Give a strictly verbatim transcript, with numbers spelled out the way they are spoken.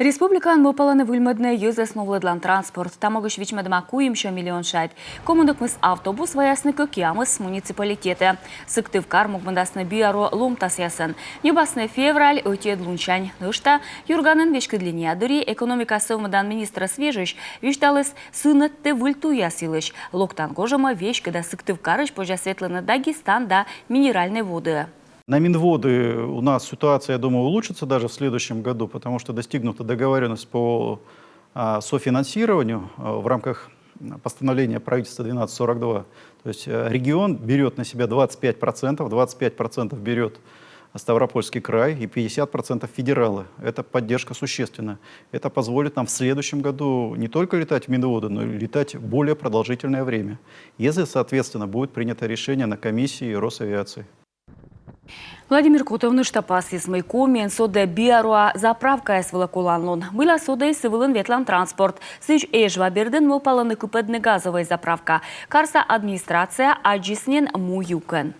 Республикаын мӧвпалӧны выльмӧдны йӧзӧс новлӧдлан транспорт. Та могысь вичмӧдӧма куимсё миллион шайт. Комын ӧкмыс автобус ваясны кӧкъямыс муниципалитетӧ. Сыктывкар могмӧдасны биаруӧ ломтасъясӧн. Ньӧбасны февраль ӧтиӧд лунсянь. Нӧшта «Юрганын» веськыд линия дырйи экономика сӧвмӧдан министрӧс вежысь висьталіс сынӧдтӧ выль туйяс йылысь. Локтан гожӧмӧ веськыда Сыктывкарысь позяс ветлыны Дагестан да Минеральные Воды. На Минводы у нас ситуация, я думаю, улучшится даже в следующем году, потому что достигнута договоренность по а, софинансированию а, в рамках постановления правительства двенадцать сорок два. То есть э, регион берет на себя двадцать пять процентов, двадцать пять процентов берет Ставропольский край и пятьдесят процентов федералы. Эта поддержка существенна. Это позволит нам в следующем году не только летать в Минводы, но и летать более продолжительное время, если, соответственно, будет принято решение на комиссии Росавиации. Владимир Котов нӧшта пасйис, мый Комиын содӧ биаруа заправкаяс вылӧ коланлун. Мыйла содӧ сы вылын ветлан транспорт? Сідз, Эжва бердын мӧвпалӧны кыпӧдны газовӧй заправка. Карса администрация аддзис нин му юкӧн.